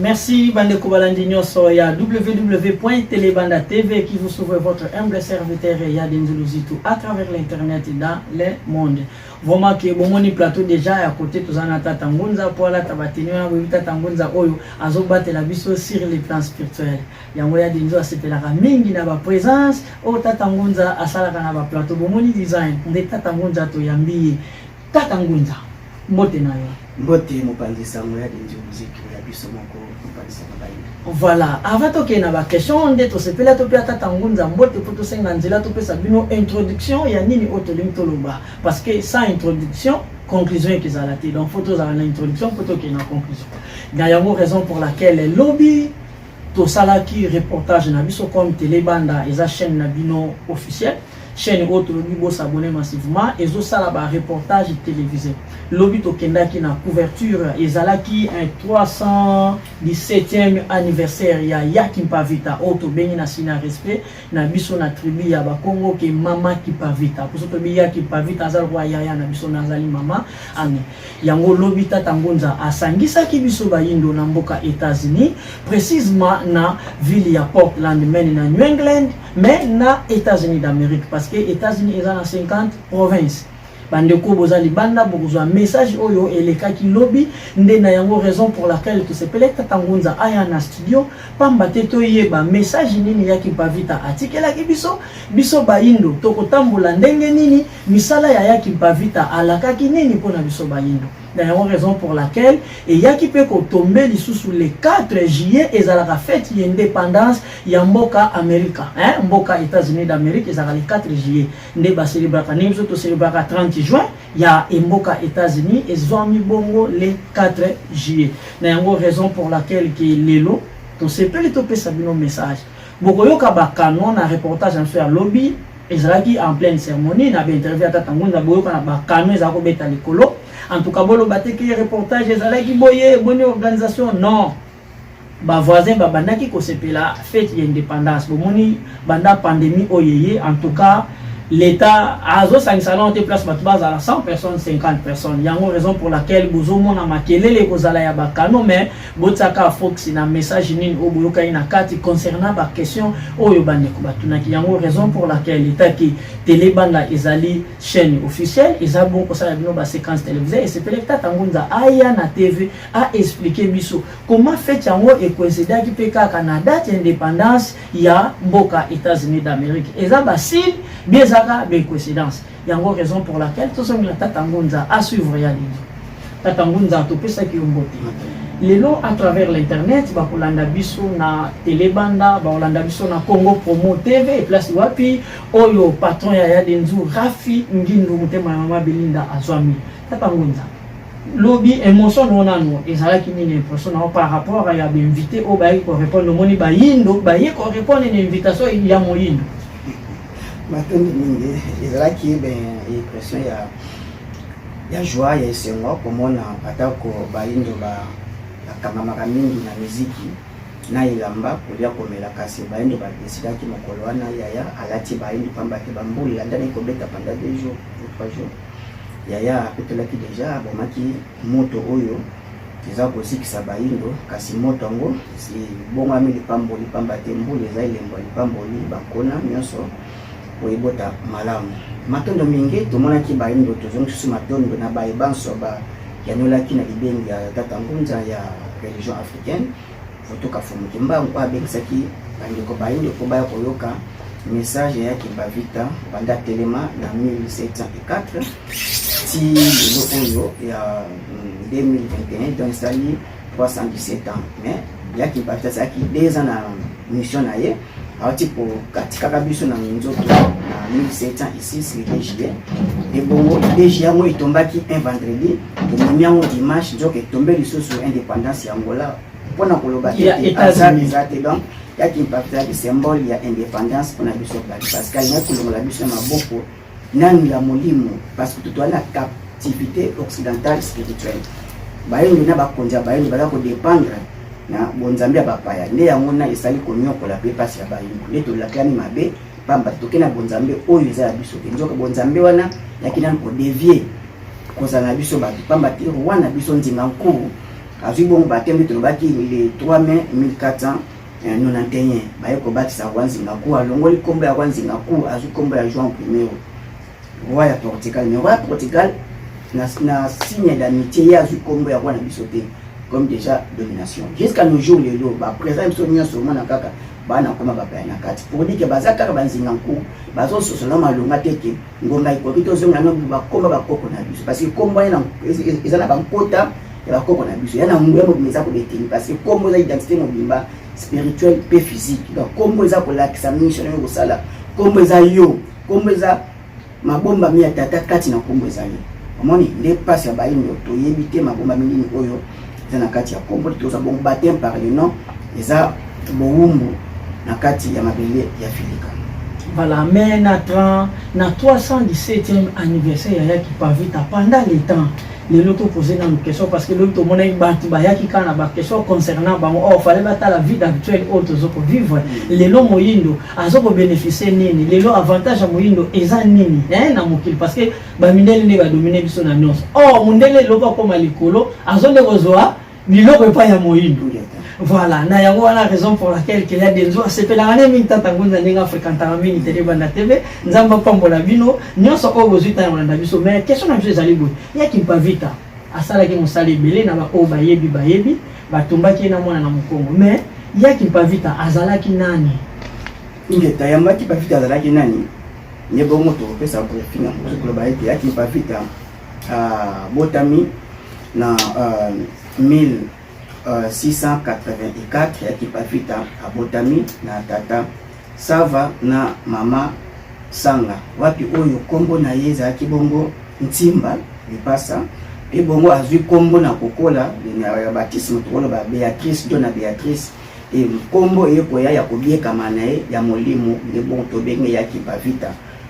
Merci bandeko balandi nyonso ya www.telebanda TV qui vous sauve, votre humble serviteur ya Denzulu à travers l'internet dans le monde. Vraiment que bomoni plateau déjà ya côté, toza na tata Ngunza po alata bateni wana. Boyebi tata Ngunza oyo azobatela biso sur le plan spirituel. Yango ya Denzo asepelaka mingi na baprésence oyo tata Ngunza asalaka na baplateau. Bomoni design nde tata Ngunza toyambi ye. Tata Ngunza, mbote na yo. Mbote, mopanzi sango ya Denzo Muziki ya biso moko, mopanzi sango bayinda. Voilà, avant tokende na baquestion nde tosepela topia tata Ngunza mbote mpo tosenga nzela topesa bino introduction ya nini oyo tolingi toloba, parce que sans introduction, conclusion ekezala te. Donc faut tozala na introduction mpo tokende na conclusion na yango. Raison pour laquelle lobi tosalaki reportage na biso comme Telebanda eza chaîne na bino officielle, chaîne oyo tolobi bosabonner massivement, ezosala bareportage télévisé. Lobi tokendaki na couverture, ezalaki un 317e anniversaire ya Yakimpavita, oyo tobengi na sina respect na biso na tribu ya Bakongo ke mama Kipavita. Poso toyebi Yakimpavita aza lokola yaya na biso na azali mama ane. Yango lobi tata Ngunza asangisaki biso bayindo na mboka États-Unis, précisement na ville ya Portland, Maine, na New England, mais na États-Unis d'Amérique, parce que États-Unis eza na 50 provinces. Bandeko boza libanda, bokozwa message oyo elekaki lobi nde na yango. Raison pour laquelle tosepele tata Ngunza aya na studio, pamba te toyeba message nini ya Kimpavita atikelaki biso. Biso bayindo tokotambola ndenge nini? Misala ya Kimpavita alakaki nini mpona biso bayindo? Na yango raison pour laquelle eyaki mpe kotombe lisusu le 4 juillet, ezalaka fête ya indépendance ya mboka Amerika, hein? Mboka États-Unis d'Amérique ezalaka le 4 juillet nde baselebraka, ndenge biso toselebraka 30 juin ya emboka États-Unis, ezwami bongo le 4 juillet. Na yango raison pour laquelle ke lelo tosepeli topesa bino message. Bokoyoka bakano na reportage na biso ya lobi, ezalaki en pleine cérémonie na bainterview ya tata Ngunza. Boyoka na bakano ezala kobeta likolo. En tout cas, boloba te ke reportage ezalaki boye boni organisation. Non, bavoisin babandaki kosepela fête ya indépendance. Bomoni banda pandémie oyo eye, en tout cas l'État azosangisa nano te place bato bazala 100 personnes, 50 personnes. Yango raison pour laquelle bozomona makelele ekozala ya bakano, mais botiaka focus na message nini oyo boyokaki na kati concernant baquestion oyo bandeko batunaki. Yango raison pour laquelle etaki Telebanda ezali chaîne officielle, eza bon kosala bino baséquence télévisée. Esepelaki tata Ngunza aya na TV aexpliquer biso comment fête yango ekoincidaki mpe kaka na date ya indépendance ya mboka États-Unis d'Amérique. Eza basile bien, ezaka bacoïncidence. Yango raison pour laquelle tozongela tata Ngunza à suivre ya lelo. Tata Ngunza, topesaki yo mbote. Lelo à travers l'internet bakolanda biso na Telebanda, bakolanda biso na Congo Promo TV, place wapi oyo patron ya Yadenzu Rafi Ngindu, motema ya mama Belinda, azwami. Tata Ngunza, lobi émotion no nano ezalaki nini? Impression nao par rapport ya bainvité oyo bayaki korépondre? Omoni bayindo baye korépondre na invitation ya moyindo. Matondi mingi. Ezalaki ben impression ya joie, ya esengo komona atako bayindo bakangamaka mingi na miziki na elamba, kolia, komela, kasi bayindo badesidaki mokolo wana yaya alati bayindo, pamba te bambula elandani kobeta pendant 2 jours ou 3 jours. Yaya apetolaki déjà, abomaki moto oyo eza kozikisa bayindo, kasi moto yango ebongwami lipamboli, pamba te mbula eza elembo ya lipamboli, bakona nyonso po ebota malamu. Matondo mingi. Tomonaki bayindo, tozongi susu matondo na baye banso bayanolaki na libengi ya tata Ngunza ya religion africaine Votoka Fumuki Mbangu, oyo abengisaki bandeko bayindo mpo baya koyoka message ya Kimpavita banda telema na 1704 ti lelo oyo ya 2021, donc esali 317 ans. Mais ya Kimpavita azalaki 2 ans na mission na ye, awati kokatikaka biso na nzoto na 1706 le 2 juillet. Ebongo 2 juillet yango etombaki un vendredi, tomemi yango dimanche, nzoka etombe lisusu indépendance ya Angola. Mpona koloba ete hasard eza te. Donc ya Kimpavita ezalaki symbole ya indépendance mpona biso bato, parce que alingaki kolongola biso na maboko nanu ya molimo, parce que totoali na captivité occidentale spirituelle. Bayindo na bakonzi ya bayindo baza kodépendre na bonzambe ya bapaya, nde yango na esali konyokola mpe mpasi ya bayindo. Nde tolakelami mabe, pamba toke na bonzambe oyo eza ya biso te. Nzoka bonzambe wana yaki nanu kodévier kozala na biso bato, pamba te roi na biso Nzinga Nkuru. Azwi bongo baptême, tolobaki le 3 mai 1491, baye kobatisa roi Nzingaku. Alongoli nkombo ya roi Nzingaku, azwi nkombo ya João Primeiro, roi ya Portugal. Mais roi ya Portugal na signe d'amitié, ye azwi nkombo ya roi na biso te, comme déjà domination jusqu'à nos jours. Lelo baprésident biso nyonso, omona kaka bana koma bapaya na kati, pour dire que baza kaka banzinga nku, bazososola malonga te ke ngonga ekoki tozonga no bakomba bakoko na biso, parce que kombo eza na bankota ya bakoko na biso, ya na nguya mobimba eza kodeteni, parce que kombo eza identité mobimba spirituelle mpe physique. Donc kombo eza kolakisa mission nayo kosala, kombo eza yo, kombo eza mabombami ya tata kati na kombo ezali. Omoni nde mpasi ya bayindo, toyebi te mabombami nini oyo eza na kati ya kombo. Toza bongo baptême par le nom, eza bowumbu na kati ya mabele ya Filika. Voilà, mais na 30, na 317e anniversaire ya Yaki Pavita, pendant le temps, lelo topose nanu question, parce que lobi tomonaki bato bayaki kaka na baquestion concernant bango. Or fallait batala vie actuelle oyo tozo kovivre lelo. Moyindo azo kobénéficie nini lelo? Avantage ya moyindo eza nini na mokili? Parce que bamindele nde badomine biso na nyonso. Or mondele eloko akóma likolo, azo nde kozwa biloko epai ya moyindo. Voilà, na yango wana, raison pour laquelle ke ya Denzo asepelaka ne mingi tata Ngunza, ndenge afréquentaka mingi Tele Banda TV. Nzambe apambola bino nyonso oyo bozwi ntango kolanda biso. Mais question na biso ezali boye: Yaki Mpavita asalaki mosala ebele na baoyo bayebi, bayebi batumbaki ye na mwana na mokongo, mais Yaki Mpavita azalaki nani? Ingeta. Yambaki Pavita azalaki nani? Nde bongo tokopesa briefing yango, koloba ete Yaki Pavita abotami na 1684. Yaki Pavita abotami na tata Sava na mama Sanga, wapi oyo nkombo na ye ezalaki bongo Ntimba Lipasa, mpe bongo azwi nkombo na kokola ya baptisme, tokoloba Béatrice, Dona Béatrice. E nkombo eyekoya ya kobiekama na ye ya molimo nde bongo tobenge Yaki Pavita,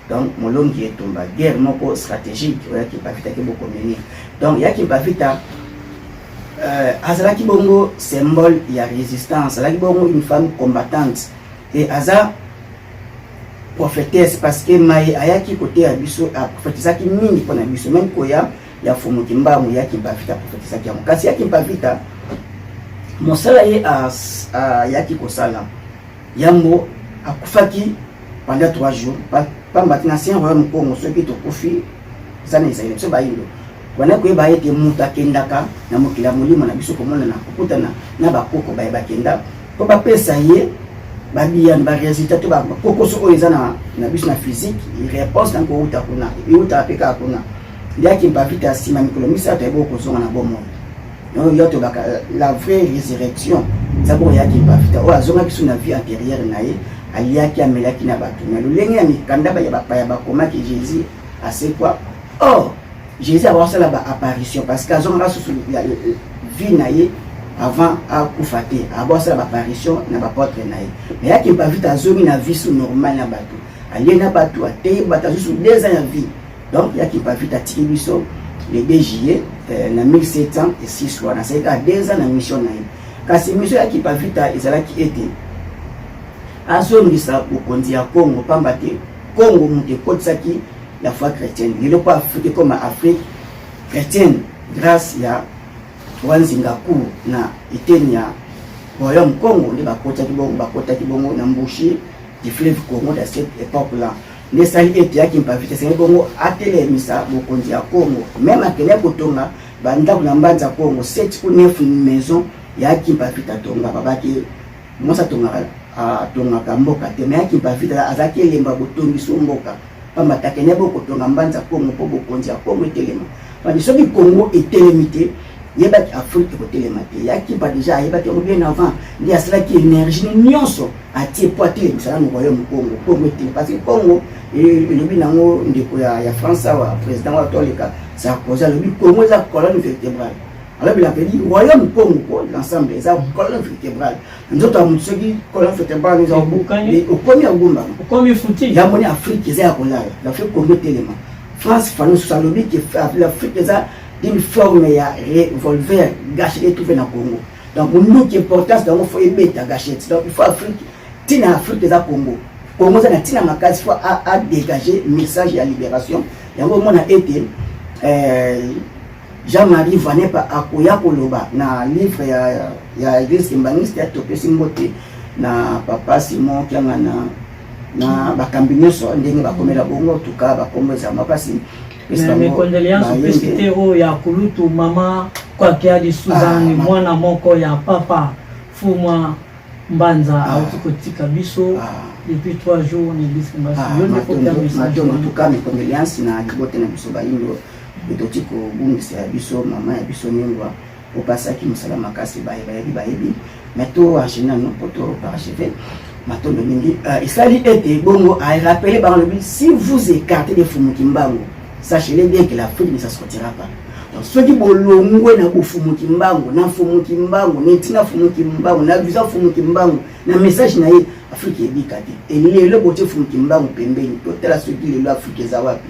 donc molongi etumba, guerre moko stratégique oyo Yaki Pavita ke bokomene. Donc Yaki Pavita azalaki bongo symbole ya résistance, azalaki bongo une femme combattante et aza prophétesse, parce que mai ayaki koteya biso, aprophétisaki mingi mpona biso, même koya ya Fumu Kimbangu, Yaki Mpavita aprophétisaki yango. Kasi Yaki Mpavita, mosala ye ayaki kosala yambo akufaki pendant 3 jours, pamba te na ancien royaume Congo, soki tokufi, eza na ezali biso bayindo wana koyeba ete moto akendaka na mokili ya molimo na biso komonana, kokutana na bakoko baye bakenda mpo bapesa ye babiyano, baresultat to bakokoso oyo eza na biso na physique. Réponse nango kouta kuna, eutaka mpe kaka kuna. Nde Yaki Mpavita, nsima mikolo 3, ayeba kozonga na bomoi oyo yo tobaka la vraie résurrection. Eza bongo Yaki Mpavita oyo azongaki so na vie antérieure na ye, aliaki, amelaki na bato na lolenge ya mikanda ya bapaya bakomaki Jésus asekwa. Or Jésus akosala baapparition, parce que azongaka susu vie na ye avant akufa te, abosala baapparition na baapôtre na ye. Mais Yaki Mpavita azongi na vie su normale na bato, alie na bato, ateye bato, azwi su 2 ans ya vie. Donc Yaki Mpavita atiki biso le 2 juillet na 1706 wana, asalaki kaka 2 ans na mission na ye. Kasi mission Yaki Mpavita ezalaki ete azongisa bokonzi ya Congo, pamba te Congo moto ekotisaki la foi chrétienne. Lelo mpo Afrique ekoma Afrique chrétienne, grâce ya Wanzinga Cour na eteni ya royaume Congo nde bakotaki bongo, bakotaki bongo na embouchure du fleuve Congo. Dans cette époque là nde esali ete Yaki Mpavita esengeli bongo atelemisa bokonzi ya Congo. Même akende kotonga bandako na Mbanza Congo, 7 ou 9 maison Yaki Mpavita atonga. Babaki mwasi atongaka mboka te, mais Yaki Mpavita azalaki elembo ya botongisi mboka, pamba te akende bo kotonga Mbanza Congo mpo bokonzi ya Congo etelema. Pandi soki Congo etelemi te, yebaki Afrique ekotelema te. Yaki Mpa déjà ayebaki yango bien avant, nde asalaki énergie nyonso atie po atelemisa nano royaume Congo, Congo etelema, parce que Congo elobi nango ndeko ya France awa, président wa toleka Sarkozy, alobi Congo eza colonne vertébrale. Alobi lapeli royaume Congo ko l'ensemble eza colonne vertébrale. Nzoto ya motu, soki colonne vertébrale eza okomi ya kogumbama, okomi futi. Yamoni Afrique eza ya kolala. L'Afrique, Congo etelema. Frantz Fanon susu alobi ke l'Afrique eza d'une forme ya revolver, gâchette etrouve na Congo. Donc munduki, importance yango faut ebeta gâchette. Donc il faut Afrique, ntina Afrique eza Congo, Congo eza na ntina makasi, faut adégage message ya libération. Yango omona ete Jean-Marie Vanepa akoya koloba na livre ya église kimbanguiste. Ya topesi mbote na papa Simon Kianga na bakambi nyonso ndenge bakomela bongo. Tuka bakombo eza makasi. Mes condoléances opesi te oyo ya kulutu mama Kwakiadi Suzanne, mwana moko ya papa Fumwa Mbanza, auti kotika biso depuis 3 jours na église Kimbanguiste. Yo nde kopia message. En tout cas, mes condoléances na libote na biso bayindo. Etoti kobungisa ya biso mama ya biso Nengwa, opasaki mosala makasi. Baye bayebi, bayebi. Mais to enchaîne nano po to parachever. Matondo mingi. Esali ete bongo arappeler bango, lobi: "Si vous écartez de Fumu Kimbangu, sachez-le bien que l'Afrique ne s'en sortira pas." Donc soki bolongwe na bofumu Kimbangu, na Fumu Kimbangu, neti na Fumu Kimbangu, na vision Fumu Kimbangu, na message na ye, Afrique ebika te. Elelo botie Fumu Kimbangu pembeni, totala soki lelo Afrique eza wapi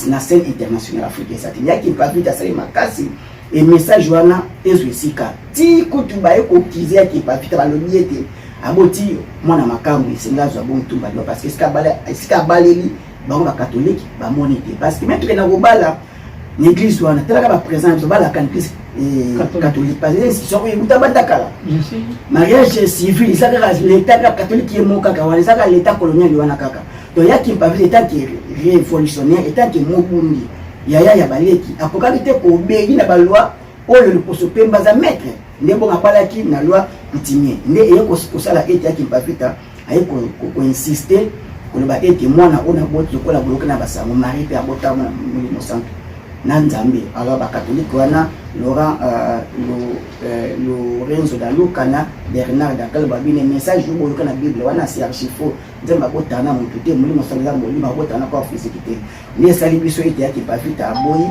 na scène internationale. Afrique eza te. Yaki Mpavita asali makasi e message wana ezwa esika ti kutu baye kokize. Yaki Mpavita balobi ete aboti mwana makambo, esengi azwa bontumba liwa, parce que esika abaleli bango bacatholique bamoni te, parce que même tokenda kobala na église wana, talaka baprésident biso balaka na église catholique, parce que institution oyo ekuta banda kala. Mariage civil eza kaka l'état kaka catholique ye moko kaka wana, eza kaka l'état colonial wana kaka. Donc yaki Mpavita, étant que révolutionnaire, étant que mobundi yaya ya baleki, akokaki te kobei na baloi oyo liposo pembe aza maître. Nde bongo abalaki na loi coutumier. Nde eye kosala ete yaki Mpavita aye koinsiste koloba ete mwana oyo naboti lokola boloki na basango Marie mpe abota mwana Molimo Santo na Nzambe. Alors bacatholique wana, Laurent Lorenzo da Luca na Bernard Dacal, babine message oyo boyoka na Bible wana, c'est archi faux. Nzambe abotana na motu te, Molimo Santo eza molimo, abotana na corps physique te. Nde esali biso ete yaki Pavita aboyi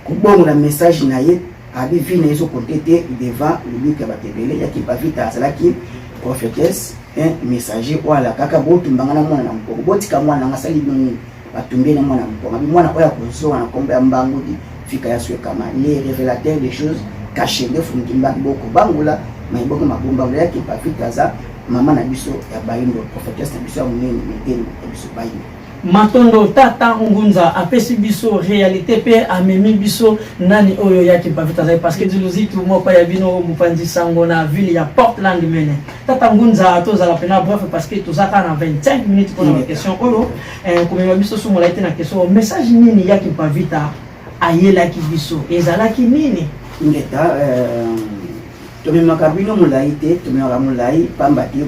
kobongola message na ye, abi vie na ye ezocompter te devant lobiko ya bato ebele. Yaki Pavita azalaki prophétesse, un messager oyo alakaka: "Botumbanga na mwana na mokoko, botika mwana nanga, asali bino nini?" Batumbi na mwana mokoko. Abi mwana oyo akozonga na nkombo ya Mbangudi Fika ya Swekama, les révélateurs des choses cachées. Nde Fumu Kimbangu boko bangula mayiboko mabombangula. Yaki Pavita aza mama na biso ya bayindo, prophétesse na biso ya monene, metelo ya biso bayindo. Matondo tata Ngunza apesi biso réalité mpe amemi biso nani oyo yaki Mpavita azali, parce que Zuluzitu moko ya bino mopanzi sango na ville ya Portland mene. Tata Ngunza, tozala mpena bref, parce que toza kaka na 25 minutes mpona baquestion oyo komema biso so molai te na question oyo. Message nini yaki Mpavita ayelaki biso? Ezalaki nini? Ngeta, tomemaka bino molai te, tomemaka molai pamba te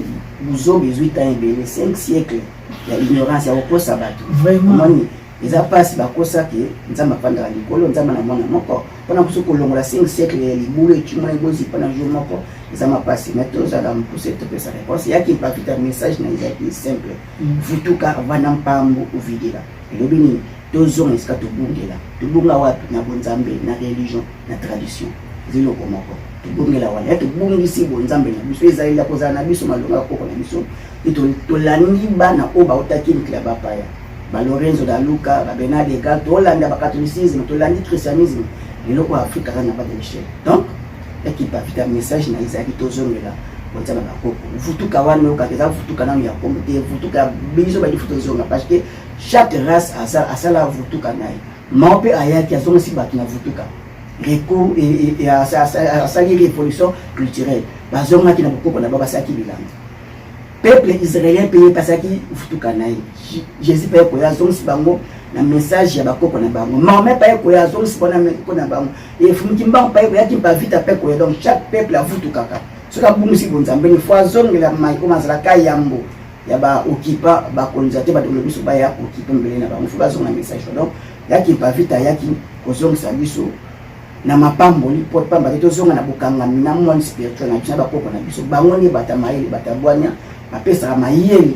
buzoba ezwi temps ebele, 5 siècle ya ignorance ya kokosa bato. Omoni eza mpasi, bakosaki Nzambe afandaka likolo, Nzambe na mwana moko. Mpona biso kolongola 5 siècle ya libulu etimona ebozipa na jour moko eza mapasi. Mais tozala mokuse, topesa réponse. Yaki Mpavita, message na ezalaki simple: "Vutuka vanda mpambu ovidela." Elobi nini? Tozonga esika tobungela. Tobunga wapi? Na bonzambe, na religion, na tradition, eza eloko moko. Tobungela wana ya tobungisi bonzambe na biso, ezaleli ya kozala na biso malonga ya koko na biso. Tolandi bana oyo bautaki mikili ya bapaya, balorenzo da Luca, babernard Egal, tolanda bacatholicisme, tolandi christianisme. Lelo oyo Afrique aza na bas de l'échelle. Donc yaki Pavita, message na ezalaki tozongela bonzambe bakoko. Vutuka wana oyokaka eza vutuka nano ya kombo te, vutuka biso badi fu tozonga, parce que chaque race asala vutuka na ye. Mao mpe ayaki, azongisi bato na vutuka, recours asali révolution culturelle, bazongaki na bokoko na bango, basalaki bilanga. Peuple israélien mpe ye asalaki vutuka na ye. Jésus mpe koya, azongisi bango na message ya bakoko na bango. Mahomet mpe koya, azongisi bango na koko na bango. Efumuki mbango mpe koyaki, Mpavita mpe koya. Donc chaque peuple avutukaka soki abungisi bonzambe, ni fo azongela mai oyo azalaka yambo ya baokipa bacolonisateur, badolo biso baya kokipa mbele na bango, fo bazonga message. Donc yaki Mpavita ayaki kozongisa biso na mapamboli, po pamba te tozonga na bokangami na monde spirituel na biso, na bakoko na biso. Bango nde bata mayele, bata bwanya, bapesaka mayele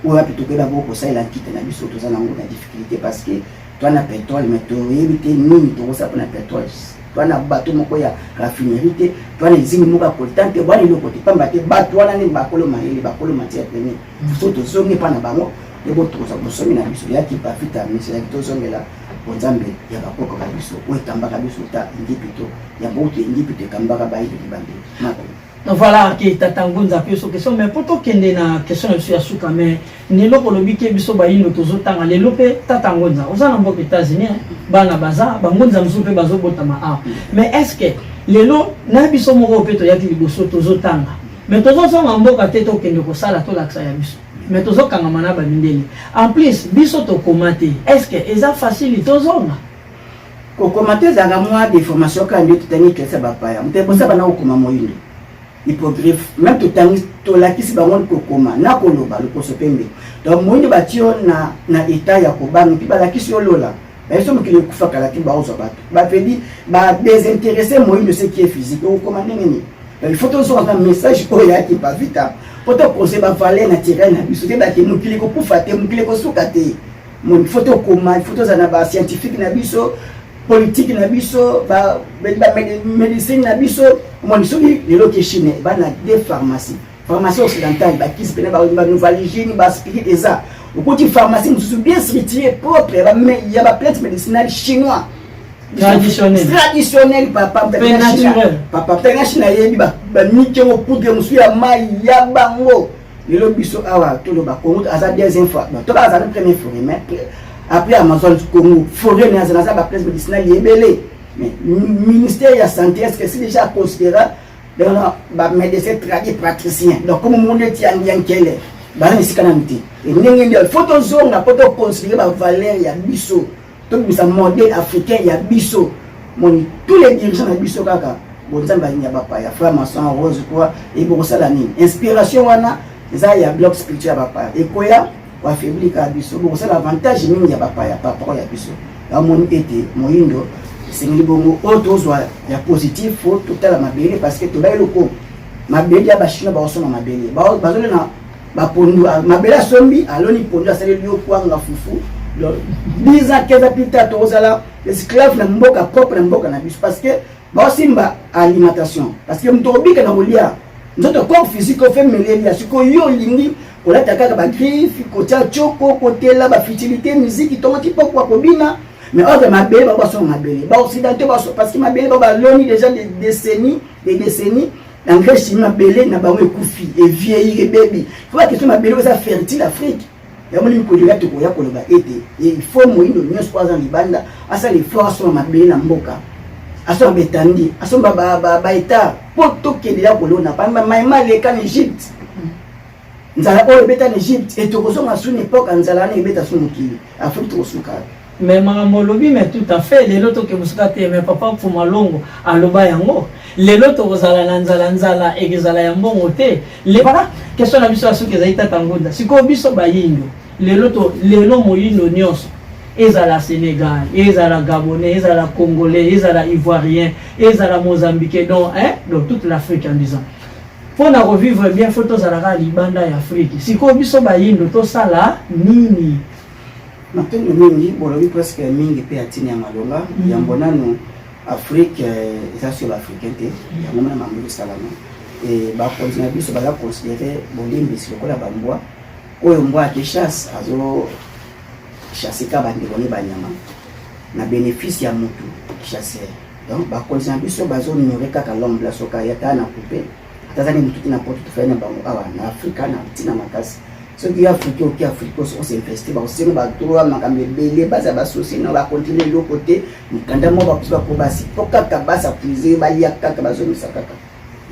oyo wapi tokoyeba bo kosalela nkita na biso. Toza nango na difficulté parce que toa na pétrole, mais toyebi te nini tokosala mpona pétrole. Toa na bato moko ya raffinerie te, toa na usine moko ya coltan te, bwana eloko te, pamba te bato wana nde bakolo mayele, bakolo matière première. So tozongi mpa na bango nde botokoza bosomi na biso. Yaki Pafita miso yaki tozongela bonzambe ya bakoko ba biso oyo ekambaka biso ta Engipito, ya boutu Engipito ekambaka bayindo libambe makolo. Voilà ke tata Ngunza mpe so question, mais mpo tokende na question na biso ya suka, mais lelo kolobi ke biso bayindo tozotanga lelo mpe. Tata Ngunza, oza na mboka États-Unis. Bana baza bangunza mosusu mpe bazobotama awa. Mais est ce que lelo na biso moko mpe toyaki liboso, tozotanga, mais tozozonga mboka te, tokende kosala, tolakisa ya biso, mais tozokangama na bamindele? En plus biso tokoma te. Est ce que eza facile tozonga? Kokoma te, ezalaka mwa déformation kaka nde totangi klase ya bapaya. Moto ebosa bana kokoma moyindo, hippogriffe même totangi, tolakisi bango kokoma na koloba loposo pembe. Donc moyindo batie yo na état ya kobanga, mpe balakisi yo lola bayeso mokili ekufaka laki, baozwa bato bapedi badésintéressé moyindo, ce qui est physique. Okokoma ndenge nini? Donc il faut tozonga na message oyo eyaki pavita po tokonse bavaleur naturelle na biso te. Bake mokili ekokufa te, mokili ekosuka te. Il faut tokoma, il faut tozala na bascientifique na biso, politique na biso, bamédecine na biso. Omoni soki lelo ke Chine bana de pharmacie, pharmacie occidentale, bakisi pene, banovaligine, baspirit eza. Okuti pharmacie mosusu bien structuré, propre, ya baplante médicinale chinois. Traditionnel. Traditionnel, papa. Pe naturel. Papa, mpenga Chine ayebi bamiki yango, poudre mosusu ya mai ya bango. Lelo biso awa toloba Congo aza deuxième fois, toba aza na première forêt, mais après Amazon, Congo forêt ne aza naza baplace médicinale ebele. Mais ministère ya santé, est ce que c'est déjà considéré dans bamédecin tradi praticien? Donc comme monde eti ya nkele baza na esika nanu te. Ndenge nde faut tozonga mpo toconsidere bavaleur ya biso, tobimisa modèle africain ya biso. Moni tous les dirigeants na biso kaka bonzambe ya bapaya, franc-maçon, rose croix, ebokosala nini? Inspiration wana eza ya bloc spirituel ya bapaya, ekoya koaffaiblir kaka biso. Bokosala avantage mingi ya bapaya par rapport ya biso. Amoni ete moyindo esengeli bongo oyo tozwa ya positif. Faut totala mabele, parce que tobai eloko mabele ya bachinois, baosomba mabele, bazolona bapondu mabele, asombi, aloni pondu, asaleli yo kwanga, fufu. Donc 10 ans, 15 ans plus tard, tokozala esclave na mboka propre, na mboka na biso, parce que baosimba alimentation, parce que moto obika na kolia nzoto, corps physique ofe melelia. Sikoyo yo olingi kolata kaka bagriffe, kotia tioko, kotela bafutilité, musique ntongo ti pokwa, kobina, mais ordre mabele bao basomba mabele baoccidentaux, parce que mabele bao baloni déjà des décennies, des décennies, engrais chimie, mabele na bango ekufi, evieillir, ebebi. Faut baquestion mabele oyo eza fertile, Afrique. Yango nini kolela tokoya koloba ete il faut moyindo nyonso po aza libanda asala effort, asomba mabele na mboka, asomba betandi, asomba bahectare mpo tokende ya kolona. Mayema aleka na Egypte, nzala oyo ebeta na Egypte, e tokozonga suni époque ya nzala wana ebeta su mokili Afrique, tokosuka. Mais makambo olobi, mais tout à fait, lelo toke mosika te, mais papa Mfuma Longo aloba yango: lelo tokozala na nzala, nzala ekozala ya mbongo te. Voilà question na biso ya soki ezali tata Ngunda. Sikoyo biso bayindo lelo to lelo, moyindo nyonso, ezala Sénégal, ezala Gabonais, ezala Congolais, ezala Ivoirien, ezala Mozambique, donc, hein, donc toute l'Afrique en disant, mpona kovivre bien, faut tozalaka libanda ya Afrique. Sikoyo biso bayindo tosala nini? Matondo mingi, bolobi presque mingi mpe ya ntina ya malonga. Yambo nanu, Afrique eza sur baafricain te. Yango mona mambo esalama, bakonzi na biso baza considéré bolimbisi lokola bambwa oyo mbwa ake chasse, azo chasse ka bandeko ne banyama na bénéfice ya motu chasseur. Donc bakonzi na biso bazohonorer kaka l'homme blanc. Soki aya ata na coupe, ata azali motu te na poto, tofai na bango awa na Afrika na ntina makasi. Soki yo Afrique oki Afrique osinvesti, bakosenga badroit, makambo ebele, baza basosi na bakontinue eloko te. Mokanda moko bakosi bako basi mpo kaka basapuise, balia kaka, bazongisa kaka.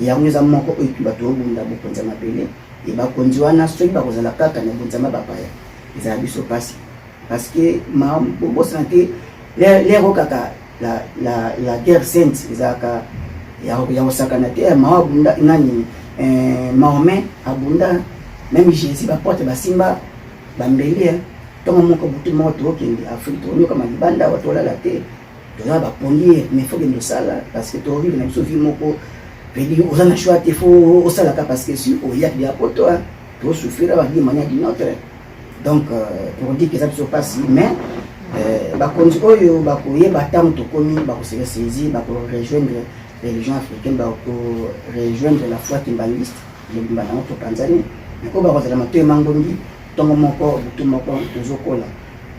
Yango eza moko oyo bato obunda bokonzi ya mabele. E bakonzi wana soki bakozala kaka na bonzambe bapaya, ezala biso mpasi, parce que bobosana te lero kaka la guerre sainte ezalaka ya kosakana te. Mao abunda nani, Mahomet abunda, même Jésus, baporte basimba bambeli. Ntongo moko, butu moko, tokokende Afrique, tokonyokama libanda awa, tolala te, toza bapongi, mais faut kende osala, parce que tovivre na biso vie moko pedi, oza na choix te, faut osalaka, parce que si oyaki ya poto, tosouffrir d'une manière d'une autre. Donc pour dire que eza biso mpasi, mais bakonzi oyo bakoyeba ntango tokomi, bakose ressaisir, bakorejoindre religion africaine, bakorejoindre la foi kimbanguiste mobimba nango, topanzani. Mais oyo bakozala matoyi mangongi, ntongo moko, butu moko, tozokola,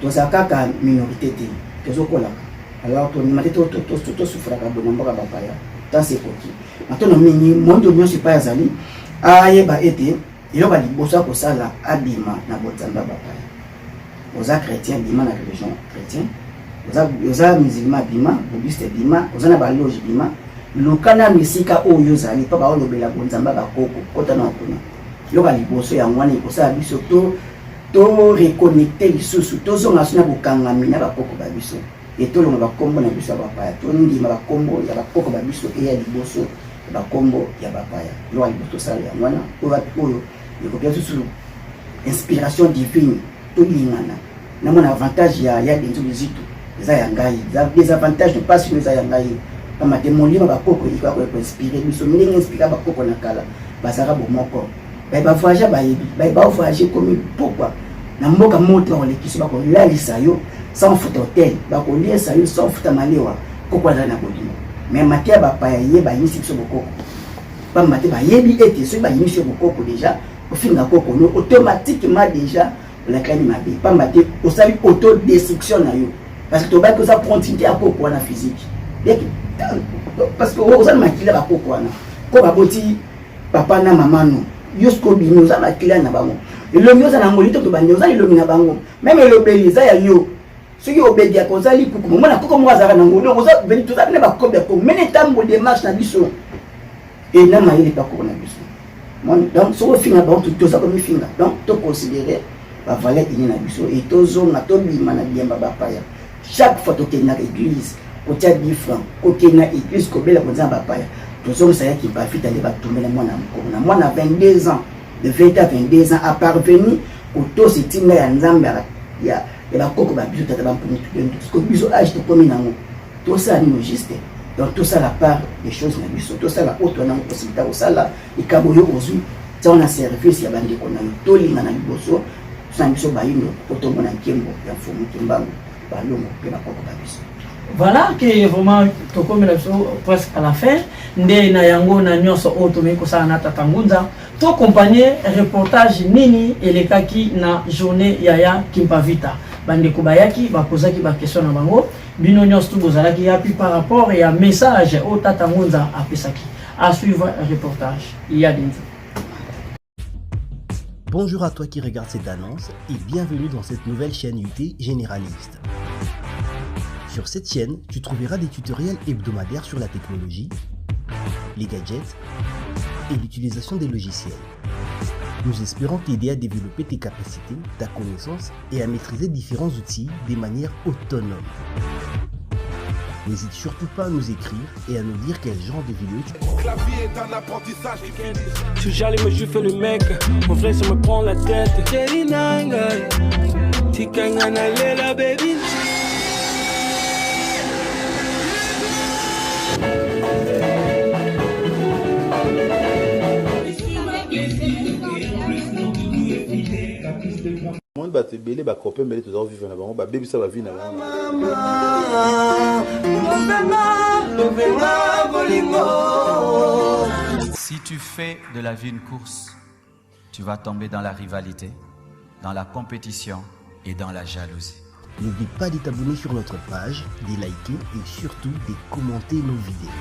tozala kaka minorité te, tozokolaka. Alors tondima te tosufraka boye na mboka bapaya. Tansi ekoki. Matono mingi, mondo nyonso epai azali ayeba ete eloko ya liboso akosala, abima na bonzambe ya bapaya. Oza chrétien, bima na religion chrétien. Oza, oza musulman bima, bouddhiste bima, oza na baloge bima, luka nanu esika oyo ozali mpo baolobela bonzambe ya bakoko, kota na kuna. Yoka liboso yango wana ekosala biso to to reconnecte lisusu, tozonga so na bokangami na bakoko ba biso, etolonga bakombo na biso ya bapaya, tondima bakombo ya bakoko ba biso eya liboso ya bakombo ya bapaya. Yoka liboso tosala yango wana oyo oyo ekopia lisusu inspiration divine, tolingana. Namona avantage ya ya Denzo Luzitu eza ya ngai, eza desavantage no pasi eza ya ngai, pamba te molimo bakoko ekoya ko inspire biso ndenge inspira bakoko na kala bazalaka bomoko, baye ba voyage bayebi baye ba voyage komi pokwa na mboka moko te bakolekisa bakolalisa yo sans futa hotel, bakoliesa yo sans futa malewa. Koko azali na bolingo, mais mateya bapaya ye bayinisi biso bokoko, pamba te bayebi ete soki bayinisi yo bokoko deja ofinga koko no automatiquement deja olakani mabe, pamba te osali autodestruction na yo, parce que tobaki oza continuité ya koko wana physique, parce que oza na makila bakoko wana ko baboti papa na mama no yo soki obimi oza makila na bango, elongi oza na yango lito tobandi oza elongi na bango, meme elobeli eza ya yo. Soki obediaka oza likuku momona koko moko azalaka na ngo, donc oza veni toza bina bakobe ya kongo mene ntambo démarche na biso e na mayele bakoko na biso. Donc soki ofinga bango toza komifinga, donc toconsidere bavaleur ini na biso e tozonga tobima na biamba bapaya. Chaque fois tokendaka église kotia 10 francs, kokende na église kobela konza na bapaya, tozongisa ya kimpafita nde batumbela mwana mokolo na mwana 22 ans, de 20 à 22 ans a parvenu kotosa etinda ya Nzambe ya bakoko ba biso tata bampungu tulendo. Sikoyo biso age tokomi nango tosala nino juste, donc tosala part des choses na biso, tosala oyo toza nango possibilité kosala likambo oyo ozwi ntango na service ya bandeko na yo, tolingana liboso tosala biso bayindo po tomona nkembo ya Mfumu Kimbangu, balongo mpe bakoko ba biso. Voilà que vraiment tokomi na biso presque à la fin nde na yango na nyonso oyo tomeki kosala na Tata Ngunza, toaccompagne reportage nini elekaki na journée ya ya Kimpavita. Bandeko bayaki bapozaki baquestion na bango, bino nyonso tu bozalaki yapi par rapport ya message oyo Tata Ngunza apesaki. À suivre reportage ya Denzo. Bonjour à toi qui regarde cette annonce et bienvenue dans cette nouvelle chaîne UT Généraliste. Sur cette chaîne, tu trouveras des tutoriels hebdomadaires sur la technologie, les gadgets et l'utilisation des logiciels. Nous espérons t'aider à développer tes capacités, ta connaissance et à maîtriser différents outils de manière autonome. N'hésite surtout pas à nous écrire et à nous dire quel genre de vidéo tu... La vie est un apprentissage. Je suis jaloux mais je fais le mec. En vrai ça me prend la tête. Baby. Moni bato ebele bakope mbele toza kovivre na bango, babebisa bavi na bango. Si tu fais de la vie une course, tu vas tomber dans la rivalité, dans la compétition et dans la jalousie. N'oublie pas de t'abonner sur notre page, de liker et surtout de commenter nos vidéos.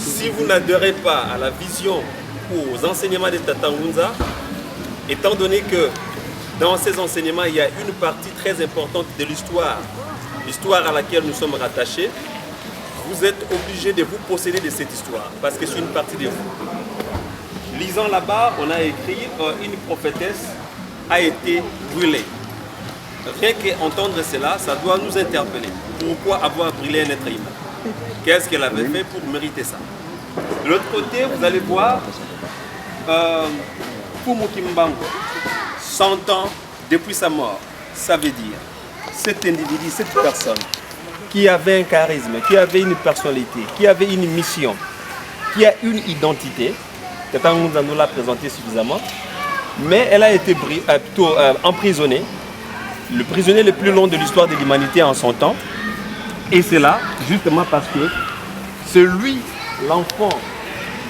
Si vous n'adhérez pas à la vision ou aux enseignements de Tata Ngunza, étant donné que dans ces enseignements, il y a une partie très importante de l'histoire, l'histoire à laquelle nous sommes rattachés, Vous êtes obligé de vous posséder de cette histoire parce que c'est une partie de vous. Lisant là-bas, on a écrit euh, une prophétesse a été brûlée. Rien qu'entendre cela, ça doit nous interpeller. Pourquoi avoir brûlé un être humain Qu'est-ce qu'elle avait fait pour mériter ça De l'autre côté, vous allez voir euh, Kimbangu, 100 ans depuis sa mort. Ça veut dire, cet individu, cette personne, qui avait un charisme, qui avait une personnalité, qui avait une mission, qui a une identité, Tata Ngunza nous l'a présenté suffisamment, mais elle a été euh, plutôt euh, emprisonnée, le prisonnier le plus long de l'histoire de l'humanité en son temps, et c'est là, justement parce que celui, l'enfant,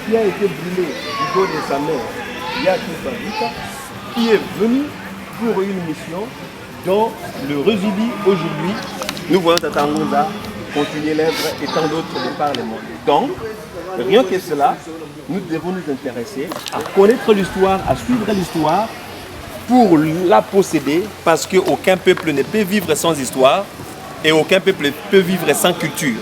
qui a été brûlé du dos de sa mère, Yaku qui est venu pour une mission dont le résidu aujourd'hui, nous voyons Tata Ngunza continuer l'œuvre et tant d'autres de par le monde. Donc, rien que cela, nous devons nous intéresser à connaître l'histoire, à suivre l'histoire pour la posséder, parce qu'aucun peuple ne peut vivre sans histoire et aucun peuple ne peut vivre sans culture.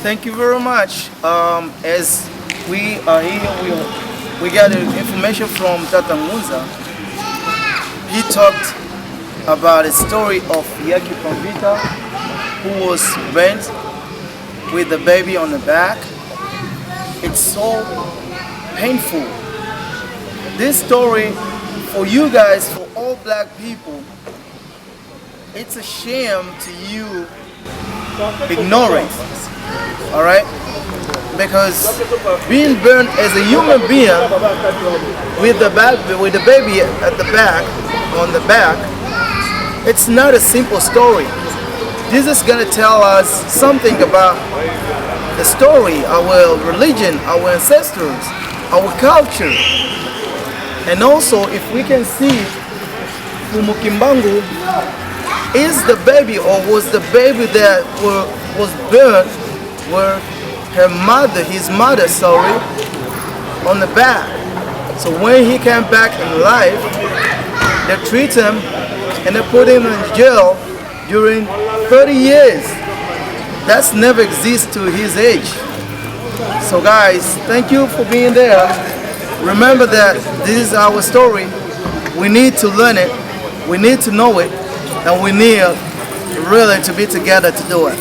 Thank you very much. Um, as we are here, we, we got information from Tata Ngunza. He talked about a story of Yaki Pambita, who was bent with the baby on the back. It's so painful. This story, for you guys, for all black people, it's a shame to you ignorant. All right? Because being burned as a human being with the back, with the baby at the back, on the back, it's not a simple story. This is gonna tell us something about the story, our religion, our ancestors, our culture. And also, if we can see Mfumu is the baby or was the baby that were, was burned were her mother, his mother, sorry, on the back. So when he came back in life, they treat him and they put him in jail during 30 years. That's never exists to his age. So guys, thank you for being there. Remember that this is our story. We need to learn it. We need to know it. And we need really to be together to do it.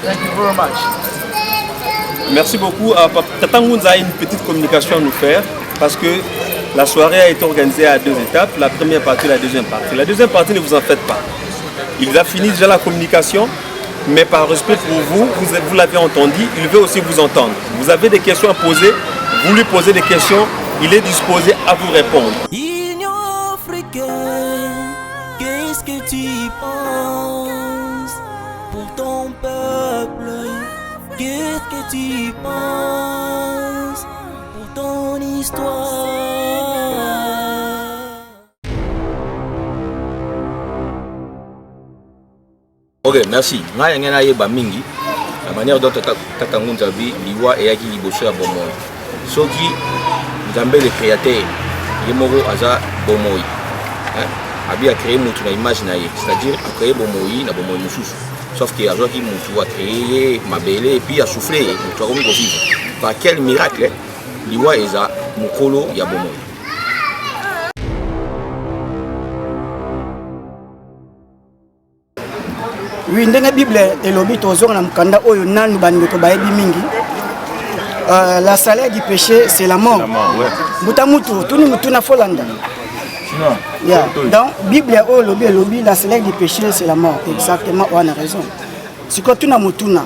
Thank you very much. Merci beaucoup. Euh, Tata Ngunza a une petite communication à nous faire parce que la soirée a été organisée à deux étapes, la première partie et la deuxième partie. La deuxième partie, ne vous en faites pas. Il a fini déjà la communication, mais par respect pour vous, vous, vous l'avez entendu, il veut aussi vous entendre. Vous avez des questions à poser, vous lui posez des questions, il est disposé à vous répondre. Union africaine, qu'est-ce que tu penses pour ton peuple Qu'est-ce que tu penses pour ton histoire Ok, merci. Ngai yange nayeba mingi la manière dont tata, tata Ngunza alobi liwa eyaki liboso ya bomoi. Soki Nzambe le créateur ye moko aza bomoi hein? abi a créé mutu na image na ye, c'est-à-dire a créé bomoi na bomoi mosusu, sauf que azwaki mutu a créé ye mabele et puis a soufflé ye mutu akomi kovivre. Par quel miracle liwa eza mokolo ya bomoi? Oui, ndenge Bible elobi tozonga na mokanda oyo nanu bandeko bayebi mingi. Euh, la salaire du péché c'est la mort. Mbuta mutu tuni mutu na folanda. Yeah. Donc Bible oyo elobi elobi la salaire du péché c'est la mort. Exactement, wana raison. Sikoyo tuna motuna.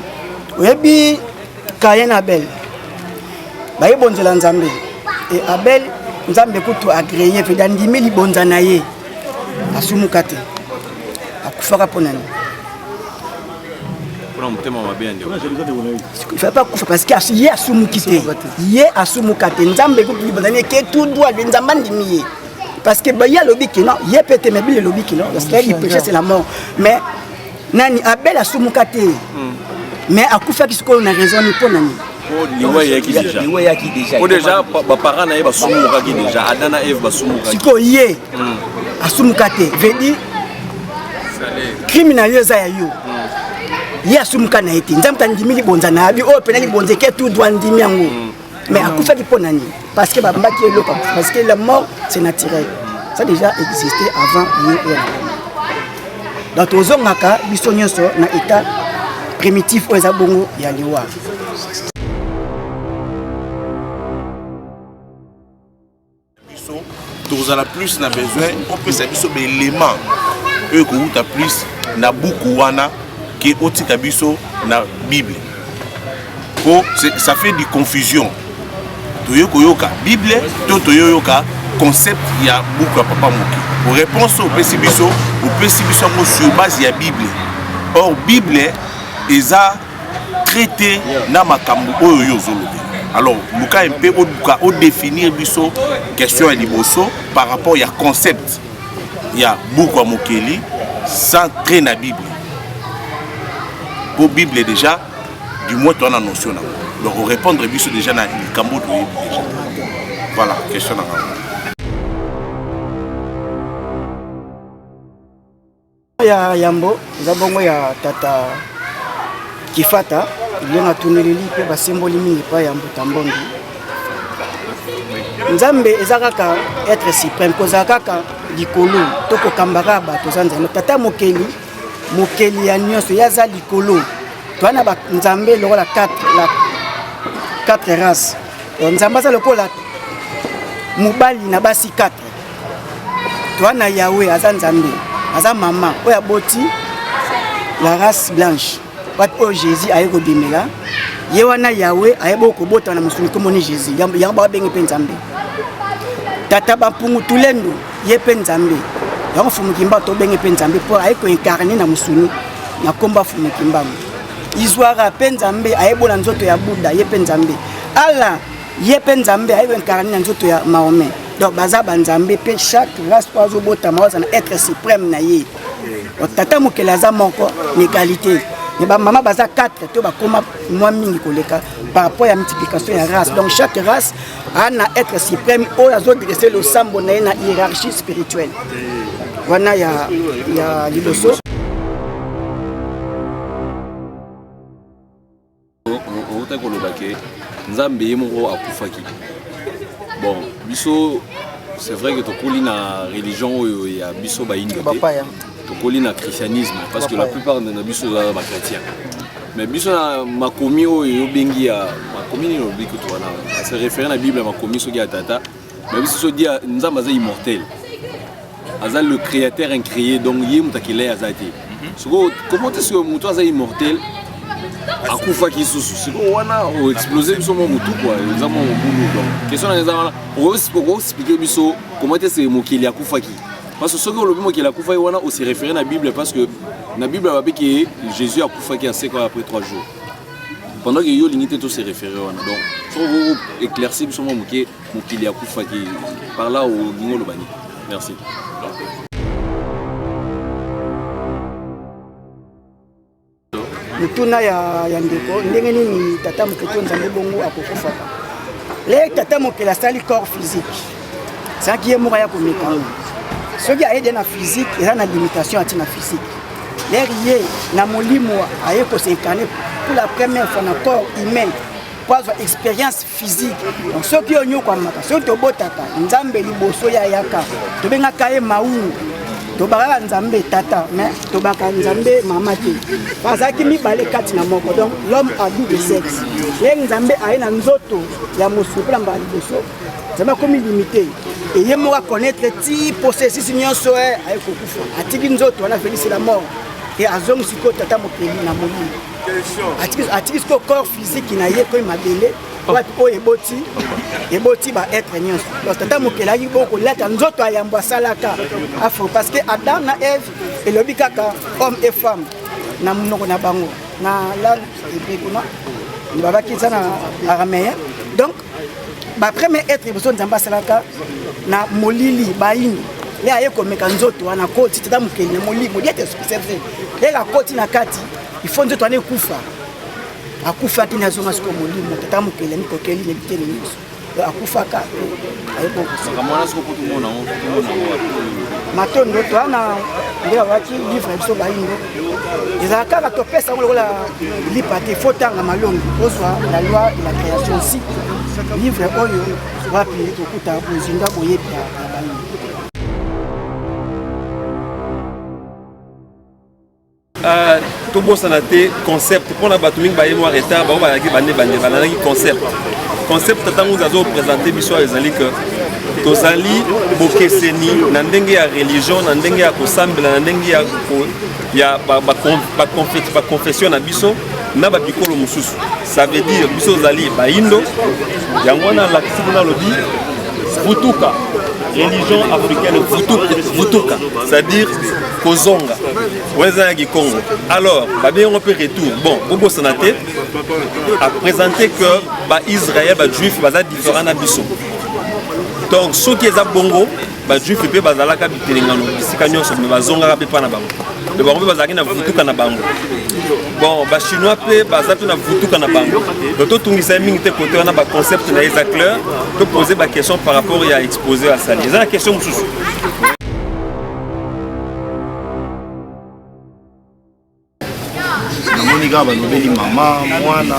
Oyebi Caïn na Abel. Baye bonzela Nzambe. Et Abel Nzambe kutu agréé pe andimi libonza na ye. Asumuka te. Akufaka mpo na nini? mpona motema mabe ya ndeko il fallait pas kufa parce que ye asumuki te ye asumuka te nzambe kutu libonza na ye ke tout droit lui nzambe andimi ye parce que ye alobi ke non ye mpe te mais bile elobi ke non parce que du péché c'est la mort mais nani abel asumuka te mais akufaki sikoyo na raison ni mpo na nini liwa eyaki déjà liwa eyaki déjà po déjà baparent na ye basumukaki déjà adam na eve basumukaki sikoyo ye asumuka te veut dire crime na yo eza ya yo. Ye asumuka na ye te. Nzambe andimi libonza na abi oyo pena libonza eke tout droit, andimi yango. Mais akufaki mpo na nini? Parce que babambaki eloko, parce que la mort, c'est naturel, ça déjà existé avant ye oyo. Donc tozongaka biso nyonso na état primitif oyo eza bongo ya liwa. Biso tokozala plus na besoin opesa biso baélément oyo ekowuta plus na buku wana ke otika biso na Bible, po ça fait du confusion. Toye koyoka Bible to toyoyoka concept ya buku ya papa Moki. Réponse oyo opesi biso, opesi biso yango sur base ya Bible. Or Bible eza traité na makambo oyo yo ozolobela. Alors luka mpe oluka odéfinir biso question ya liboso par rapport ya concept ya buku ya Mokeli sans trait na Bible, po Bible déjà, du moins toa na notion nango. Donc orépondre biso déjà na likambo toyebi déjà. Voilà question na ngango. Ya yambo eza bongo ya tata Kifata Lilenga, tuneleli mpe basemboli mingi epai ya Mbuta Mbongi. Nzambe eza kaka être suprême, kozala kaka likolo to kokamba kaka bato, eza Nzambe Tata Mokeli, mokeli ya nyonso, ye aza likolo. Toza na banzambe lokola 4, la 4 race. Nzambe aza lokola mobali na basi 4. Toza na Yawe, aza Nzambe, aza mama oyo aboti la race blanche, wapi oyo Jésus aye kobimela. Ye wana Yawe aye kobota na mosuni, komoni Jésus, yango babenge mpe Nzambe Tata Bampungu Tulendo. Ye mpe Nzambe yango Fumu Kimbangu, tobenge mpe Nzambe mpo aye koincarner na mosuni na nkombo ya Fumu Kimbangu. Izwara mpe Nzambe, ayebola nzoto ya Buda, ye mpe Nzambe. Allah, ye mpe Nzambe, aye koincarner na nzoto ya Mahomet. Donc baza banzambe mpe chaque race oyo azobotama aza na être suprême na ye. Tata Mokeli aza moko na égalité, mais bamama baza 4 to bakoma mwa mingi koleka par rapport ya multiplication ya race. Donc chaque race a na être suprême oyo azodresser losambo na ye na hiérarchie spirituelle wana ya liboso. Outa koloba ke Nzambe ye moko akufaki. Bon, biso, c'est vrai que tokoli na religion oyo ya biso bayindo te, tokoli na christianisme, parce que la plupart na biso eza bachrétien. Mais biso na makomi oyo obengi ya makomi nini, olobi kutu wana se référé na Bible ya makomi soki ya tata, mais biso so dia Nzambe aza immortel, aza le créateur incréé, donc ye moto akela ye aza te. Sikoyo comment est-ce que moto aza immortel akufaki lisusu? Sikoyo wana oexplose biso mwa motu kua, eza mwa mobulu. Donc question nanga eza wana, okoexpliquer biso comment est-ce que mokili akufaki? Parce que soki olobi mokili akufaki wana, ose référé na Bible, parce que na Bible babiki Jésus akufaki, asekwa après 3 jours, pendant que yo olingi te tose référé wana. Donc soki oko éclaircir biso mwa moke, mokili akufaki, par là olingi oloba nini? Merci. Motuna ya ndeko, ndenge nini tata Mokeli to Nzambe bongo akokufaka? Le tata Mokeli asali corps physique, ezalaki ye moko aya komeka yango. Soki ayede na physique, eza na limitation ati na physique. Lere ye na molimo aye kos'incarner pour la première fois na corps humain po azwa expérience physique. Donc soki oyo nyokwamaka, soki tobotaka Nzambe liboso ye ayaka, tobengaka ye Maungu. Tobakaka Nzambe Tata, mais tobaka Nzambe Mama te. Bazalaki mibale kati na moko, donc l'homme a double sexe. Ye Nzambe aye na nzoto ya mosuni mpona mbala liboso. Nzambe akomi limité, eye moko aconnaître ti processus nyonso, aye kokufa, atiki nzoto wana, félix la mort, e azongi sikoyo tata Mokeli na molimo, atiki sikoyo corps physique na ye koyi mabele, wapi oyo eboti baêtre nyonso. Donc tata Mokeli ayaki bo kolata nzoto ya yambo asalaka afro, parce que Adam na Eve elobi kaka homme et femme na monoko na bango na langue hébreu, kuna babaki eza na araméen. Donc bapremier être liboso Nzambe asalaka na molili bayini, ye aye komeka nzoto wana, akoti tata Mokeli na molimo diete. C'est vrai, ye akoti na kati, il faut nzoto wana ekufa. Akufaki, nazonga sikoyo molimo tata Mokeli amikokeli na biteni nyonso. Akufaka, aye. Matondo toa na Nde babaki livre ya biso bayindo ezala kaka topesa yango lokola lipa te, fo tanga malongi ozwa la loi de la création aussi, livre oyo wapi tokuta bozinda boyebi ya bayindo. Tobosana te concept mpona bato mingi baye mwa retard, bango bazalaki bande bande balandaki concept. Concept ntango azopresente biso awa ezali ke tozali bokeseni na ndenge ya religion, na ndenge ya kosambela, na ndenge ya baconfession na biso na babikolo mosusu. Ça veut dire biso ozali bayindo, yango wana alakisi kuna, alobi vutuka, religion africaine vutuka, c'est-à-dire kozonga, wana eza ya kikongo. Alors babengi yango mpe retour. Bon, bobosana te aprésente que baisraël, bajuif baza différent na biso. Donc soki eza bongo, bajuif mpe bazalaka bitelengano bisika nyonso, me bazongaka mpe mpa na bango, me bango mpe bazalaki na vutuka na bango. Bon, bachinois mpe baza mpe na vutuka na bango. Donc totungisa ye mingi te kote wana, baconcept na ye eza clair. Topose baquestion par rapport ya exposé asali. Eza na question mosusu? Namoni kaka balobeli mama mwana.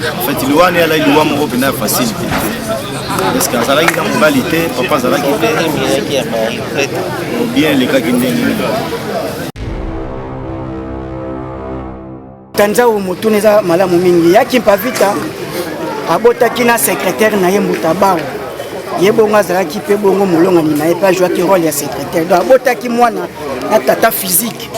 En fait, liwa wana eyalaki liwa moko mpenza ya facile te, parce que azalaki na mobali te, papa azalaki te, bien elekaki ndenge nini? Tanzau, motuna eza malamu mingi. Ya Kimpavita abotaki na secrétaire na ye Mbuta Bao. Ye bongo azalaki mpe bongo molongani na ye, mpe ajwaki role ya secrétaire, donc abotaki mwana na tata physique.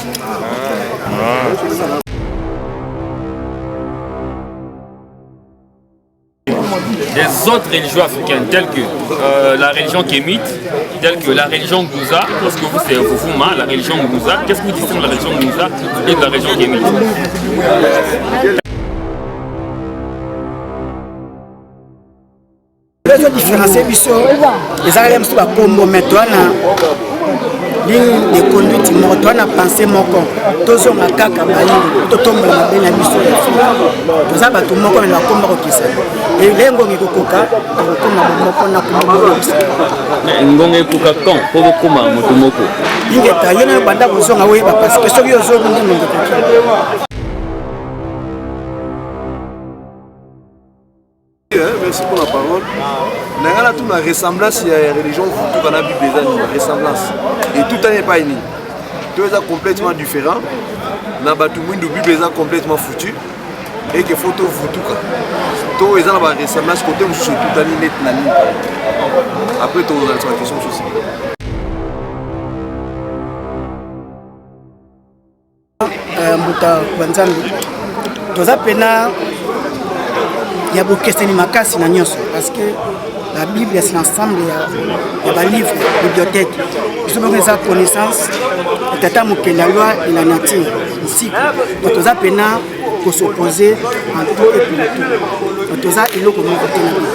Des autres religions africaines telles que la religion kémite, telle que la religion Ngouza, parce que vous c'est Foufouma, la religion Ngouza, qu'est-ce que vous distingue la religion Ngouza et de la religion kémite? Ezo différencie biso ezalaka ya mosusu bakombo, mais toa na ligne de conduite moko, toa na pensée moko. Tozonga kaka bayindo, totombola mabe na biso ya Afrika. Toza bato moko, me bakomba kokesana. Ele ngonga ekokoka, tokokoma bomoko na kombo biso. Ngonga ekoka quand mpo bokoma moto moko? Ingeta, yo nayo banda kozonga oyeba, parce que soki ozongi nde ngonga ekoki. Merci pour la parole. Nanga na tuna ressemblance ya religion vutuka na Bible eza nini? Ressemblance etutani epai nini? To eza complètement différent na bato mwindu, Bible eza complètement foutu et que faut tovutuka, to eza na baressemblance côté mosusu etutani neti na nini? Après tozalisa baquestion mosusu. Mbuta Banzambi, toza pena ya bokeseni makasi na nyonso, parce que la Bible, c'est l'ensemble ya balivre, bibliothèque. Biso bongo eza connaissance ya tata mokeli, ya loi de la nature nsiku. Donc toza pena kos'opposer en tout et pour tout. Donc toza eloko moko te na Bible.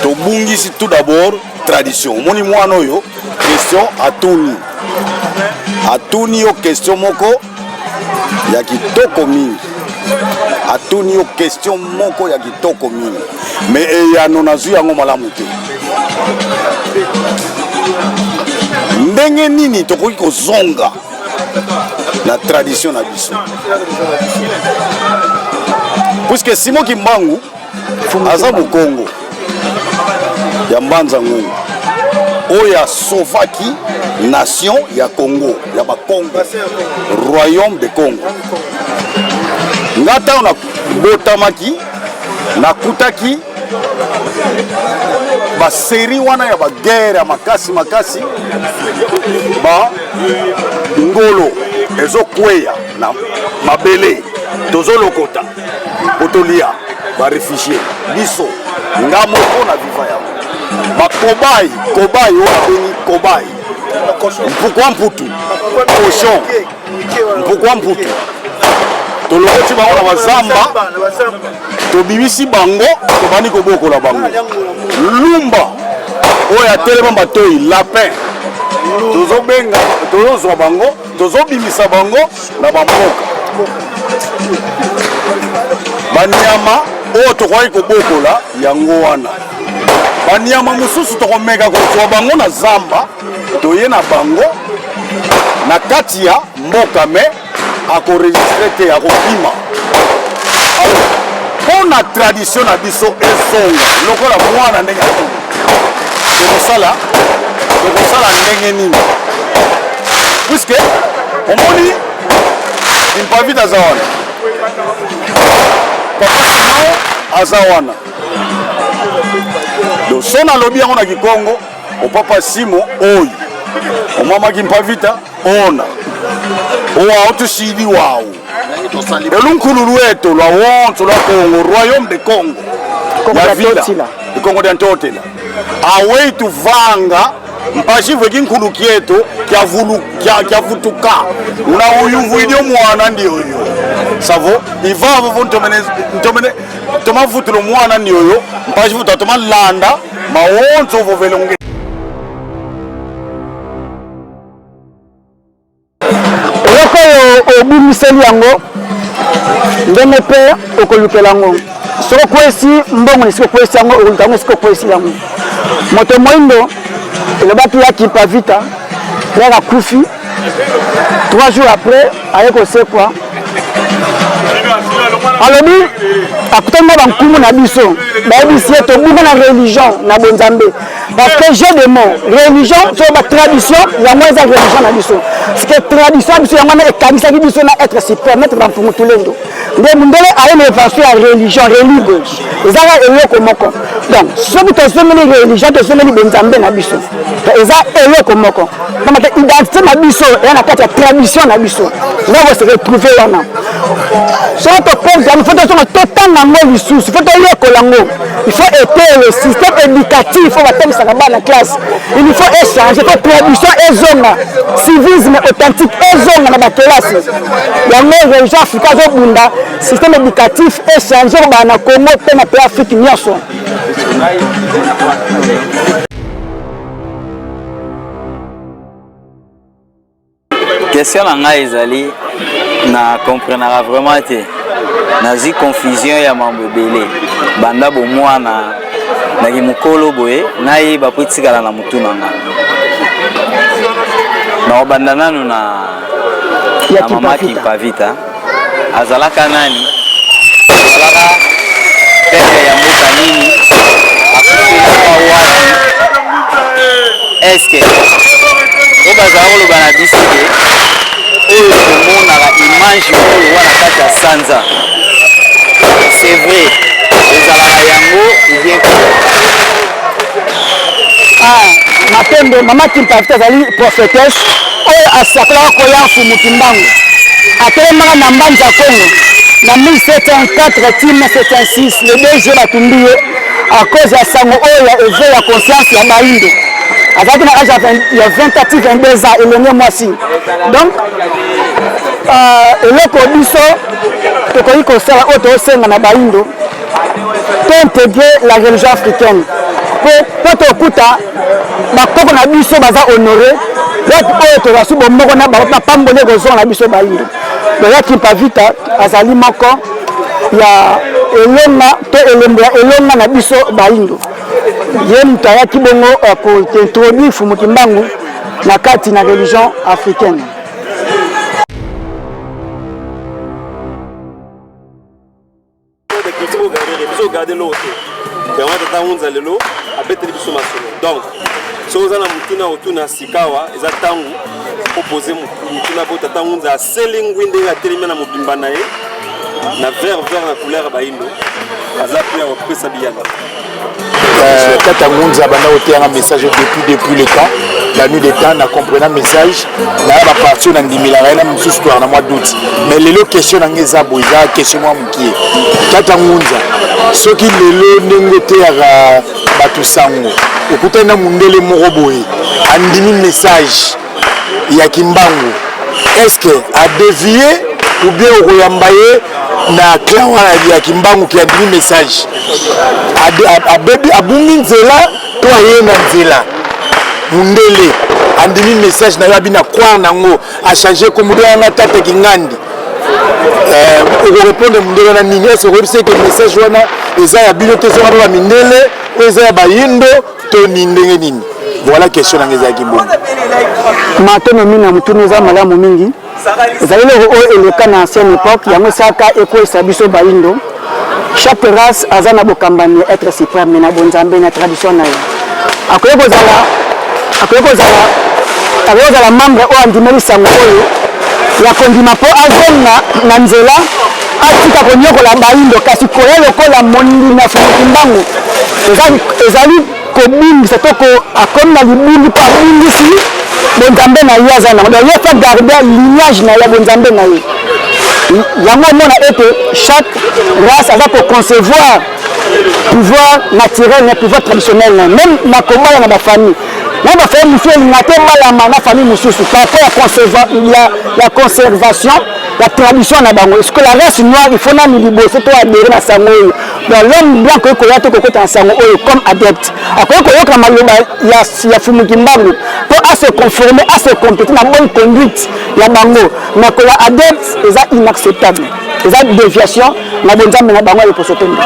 Tobungisi tout d'abord tradition. Omoni mwana oyo, question atuni, atuni yo question moko ya kitoko mingi, atuni yo question moko ya kitoko mingi, me eyano nazwi yango malamu te. Ndenge nini tokoki kozonga na tradition na biso, puisque Simon Kimbangu aza mokongo ya Mbanza Ngungu oyo asovaki nation ya Congo, ya Bakongo, royaume de Congo. Nga ntango nabotamaki, nakutaki baserie wana ya baguerre ya makasi makasi, ba ngolo ezokweya na mabele, tozolokota po tolia, baréfugie. Biso, nga moko na viva yango, bakobai kobai oyo babengi kobai, mpukwa mputu, cochon, mpukwa mputu, tolokoti bango na bazamba, tobimisi bango, tobandi kobokola bango. Lumba oyo atelema matoi lapin, tozobenga, tozozwa bango, tozobimisa bango na bamboka banyama. Oyo tokoki kobokola yango wana. Banyama mosusu tokomeka kozwa bango na zamba, toye na bango na kati ya mboka, me akoregistre te, akokima. Alors, mpo na tradition na biso ezonga lokola mwana ndenge atuni, tokosala tokosala ndenge nini? Puisque omoni Impavita aza wana, Papa Simon aza wana. Donc so nalobi yango na Kikongo, opapa Simo oyo omamaki Mpavita ona owa otusidi wawu elunkulu lweto lwa wonso lwa Congo, royaume de Congo ya vila Kongo dia Ntotela awei tuvanga mpashivwe kinkulu kyetu kyavutuka una uyu vuidyo mwana ndi uyu savo ivavo ntomene ntomene tomavutula mwana ndi uyu mpashivuta tomalanda mawonso vovelonge. Eloko oyo obumiseli yango ndenge mpe okolukela yango. Soki okwesi mbongo na esika okwesi yango, okoluka yango esika okwesi yango. Moto moindo elobaki ya Kimpa Vita yaka akufi 3 jours après aye kosekwa, alobi akutani na bankumu na biso, bayebisi ye tobunga na religion na bonzambe. Parce que jeu de mots, religion, so ba tradition, yango eza religion na biso. Parce que tradition biso yango wana ekangisaki biso na être suprême, être na mpungu tulendo. Nde mundele aye na invention ya religion, religo. Ezaka eloko moko. Donc, soki tozongeli religion, tozongeli bonzambe na biso. Eza eloko moko. Pamba te identité na biso eza na kati ya tradition na biso. Nde ko se retrouver wana. Soki toperdre yango, faut tozonga totanga yango lisusu, faut toyekola yango. Il faut éteindre le système éducatif oyo batangisaka bana classe. Il faut échanger, faut tradition ezonga, civisme authentique ezonga na bakelasi. Yango religion africain azobunda système éducatif échanger kobanda na Congo mpe na pays Afrique nyonso. Question na ngai ezali na comprenaka vraiment te, nazwi confusion ya mambo ebele banda bomwana na kimokolo boye, nayeba po etikala na motu na nga. Nakobanda nanu na ya na mama Kimpavita. Kimpavita. Azalaka nani? Azalaka pere ya mboka nini? Akufelaka wapi? Eske oyo bazala koloba na biso ke oyo tomonaka image oyo wana kati ya sanza, c'est vrai ezalaka yango ou bien? Ah, mapembe mama Kimpavita azali prophétesse oyo asakolaka koya Mfumu Kimbangu. Atelemaka na Mbanza Kongo na 1704 ti 1706 le 2 juillet, batumbi ye à cause ya sango oyo ya éveil ya conscience ya baindo. Azalaki na age ya 20 ans ti 22 ans, elenge mwasi. Donc eloko biso tokoki kosala oyo tosenga na baindo, to intégrer la religion africaine po tokuta bakoko na biso baza honore wapi oyo tozwa su bomoko na bapamboli ekozonga na biso baindo. Doya Kimpa Vita azali moko ya elonga to elembo ya elonga na biso baindo. Ye moto ayaki bongo kointroduire Mfumu Kimbangu na kati na religion africaine. Biso garde loo te, yango tata Ngunza lelo abeteli biso masolo. Donc soki oza na motuna otuna sikawa, eza ntango opose motuna, po tata Ngunza aseli ngwi ndenge atelemi na mobimba na ye na vert vert na couleur ya baindo, aza mpe ya kopesa biyano. Tata Ngunza banda koteyanga message depuis le temps, la nuit des temps, na comprenant message naya baparti oyo nandimelaka ye na mosusu toyaka na mwa doute. Mais lelo question na ngai eza boye, eza question mwa mokie. Tata Ngunza, soki lelo ndenge oteyaka bato sango, okutani na mondele moko boye andimi message ya Kimbangu, est-ce que adévie ou bien okoyamba ye na clan wana ya Kimbangu ki andimi message, abebi, abungi nzela to aye na nzela? Mundele andimi message na yo, abi na croire nango, achange kombo wana tata Kingandi, okorépondre mundele wana nini? Est-ce okoyebisa eke message wana eza ya bino te, ezonga mpe bamindele, oyo eza ya bayindo to ni ndenge nini? Voilà question na ngai ezalaki bongo. Matono mingi na motuna eza malamu mingi. Ezali eloko oyo eleka na ancienne époque, yango esalaka ekweyisa biso bayindo. Chaque race aza na bokambami ya être suprême na bonzambe na tradition na ye. Akoki kozala akoki kozala akoki kozala membre oyo andimeli sango oyo ya kondima mpo azonga na nzela atika konyokola bayindo, kasi koya lokola mondimi ya Mfumu Kimbangu ezali kobungisa to ko akomi na libungi mpo abungisi bonzambe na ye aza nango. Donc ye fa garder lignage na ye ya bonzambe na ye. Yango omona ete chaque race aza ko concevoir pouvoir naturel na pouvoir traditionnel na même na kobala na bafamille na bafamille mosusu elinga te ebalama na famille mosusu par rapport ya, ya conservation ya tradition na bango. Est-ce que la race noire il faut nanu liboso to adhérer na sango oyo? Donc l'homme blanc akoki koya te kokota na sango oyo comme adepte, akoki koyoka maloba ya, ya Fumu Kimbangu mpo a se conformer, a se compléter na bonne conduite ya bango, mais koya adepte eza inacceptable, eza déviation na bonzambe na bango ya loposo pembe.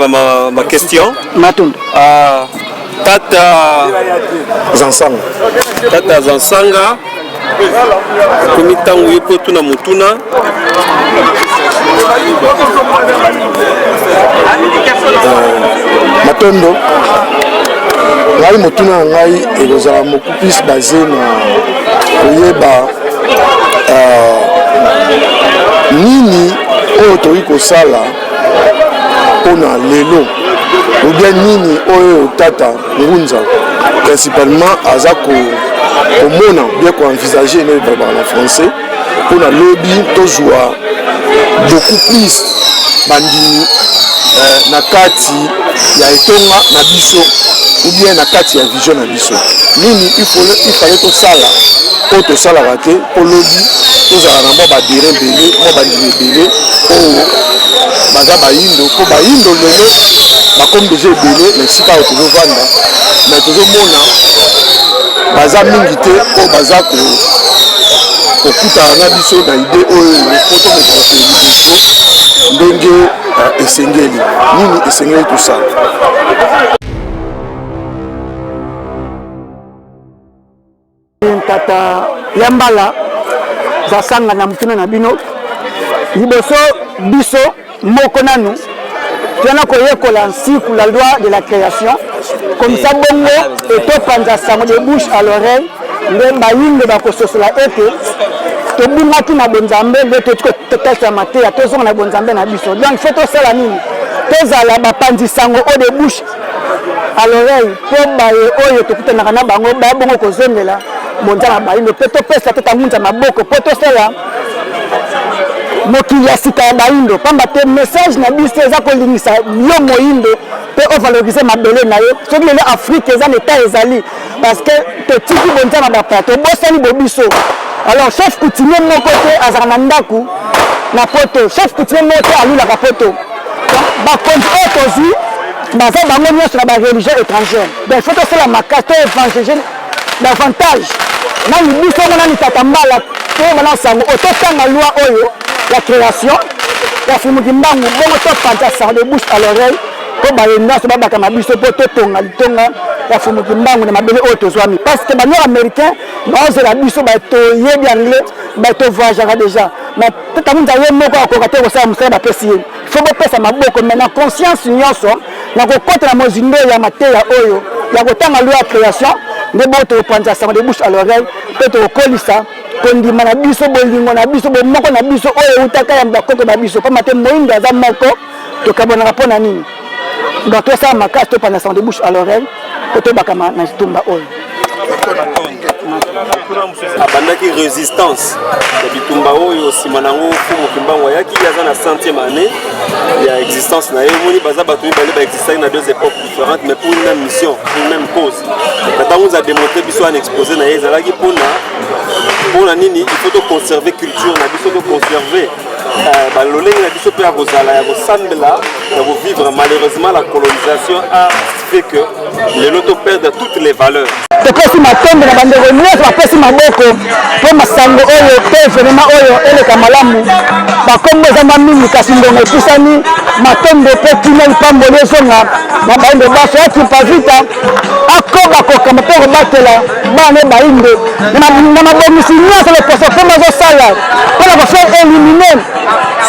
Ma, ma question. Matondo. Tata Zansanga. Tata Zansanga. Komi ntango ye mpo tuna motuna. Matondo. Ngai motuna na ngai ekozala beaucoup plus basé na koyeba nini oyo tokoki kosala mpona lelo, ou bien nini oyo tata Ngunza principalement aza komona bien koenvisage ndenge balobaka na français mpona lobi tozwa beaucoup plus bandimi na kati ya etonga na biso ou bien na kati ya vision na biso. Nini il fallait tosala oyo tosalaka te mpo lobi tozala na mwa badere ebele, mwa bandimi ebele oyo baza bayindo, mpo bayindo lelo bakomi deja ebele na esika oyo tozovanda, mais tozomona baza mingi te oyo baza kokutana na biso na idée oyo po tomeka kokende liboso ndenge esengeli. Nini esengeli tosala? Tata ya mbala zasanga na motuna na bino liboso biso moko nanu toyana koyekola nsiku la loi de la création comme ça bongo etopanza sango de bouche à l'oreille nde bayindo bakososola ete tobungaki na bonzambe nde toyeti kotalisa mateya tozonga na bonzambe na biso. Donc faut tosala nini? Tozala bapanzi sango oyo de bouche à l'oreille mpo baye oyo tokutanaka na bango baya bongo kozongela bonzambe ya bayindo, mpe topesa tata Ngunza maboko mpo tosala mokili ya sika ya bayindo, pamba te message na biso eza kolingisa yo moyindo mpe ovalorize mabele na yo. Soki lelo Afrique eza na etat ezali parce que totiki bonzambe ya bapaya, tobosani bobiso. Alors chef coutumier moko te azalaka na ndako na poto, chef coutumier moko te alulaka poto. Bakonzi oyo tozwi baza bango nyonso na bareligion étrangère. Donc il faut tosala makasi to évangélise davantage nani biso ngo nani tata mbala toyeba na sango oyo, totanga loi oyo ya création ya Fumu Kimbangu, bongo topanza sango de bouche à l'oreille mpo baye nyonso babakama biso mpo totonga litonga ya Fumu Kimbangu na mabele oyo tozwami, parce que banord américain baozela biso, toyebi anglais, bato voyageaka déjà, mais tata Ngunza ye moko akoka te kosala mosala bapesi ye. Faut bopesa maboko mais na conscience nyonso na kokota na mozindo ya mateya oyo ya kotanga loi ya création, nde bongo tokopanza sango de bouche à l'oreille mpe tokokolisa kondima na biso, bolingo na biso, bomoko na biso oyo eutaka ya bakoko na biso, pamba te moyindo aza moko, tokabwanaka mpo na nini? Donc tosala makasi topanza sango de bouche à l'oreille mpo tobakama na etumba oyo. Abandaki résistance ya bitumba oyo nsima na yango Mfumu Kimbangu ayaki, ye aza na 100e année ya existence na ye. Omoni baza bato mibale baexistaki na deux époques différentes, mais pour une même mission, pour une même cause. Na ntango oza démontre biso wana exposé na ye ezalaki mpona nini il faut toconserver culture na biso, toconserver balolenge na biso mpe ya kozala, ya kosambela, ya kovivre. Malheureusement, la colonisation a fait que lelo toperdre toutes les valeurs. Topesi matondo na bandeko nyonso bapesi maboko mpo masango oyo mpe evenema oyo eleka malamu. Bakombo eza mwa mingi kasi ngonga epusani. Matondo mpe kimia lipamboli ezonga na bayindo baso ya Kimpa Vita akoba kokamba mpe kobatela bana ne bayindo na mabongisi nyonso loposo mpe bazosala mpo na kofaire éliminer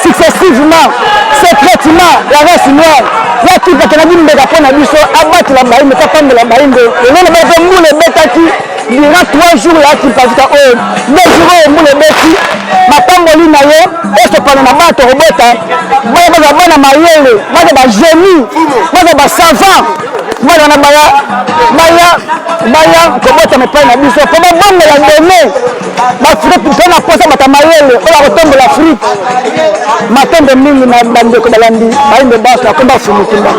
successivement secrètement la race noire. Ya Kimpa akendaki mbeka mpo na biso, abatela bayindo mpe apambola bayindo. Elelo moko mpe mbula ebetaki durant 3 jours ya Kimpa Vita oyo, 2 jours oyo mbula ebeti, mapamboli na ye esopana na bana tokobota, bana baza bana mayele, baza bagenie, baza basavant. Bana wana baya baya baya kobotama epai na biso mpo babongola done baafrike mpo na posa bato ya mayele oyo bakotombola Afrike. Matondo mingi na bandeko balandi bayindo baso na komba Fumukimba.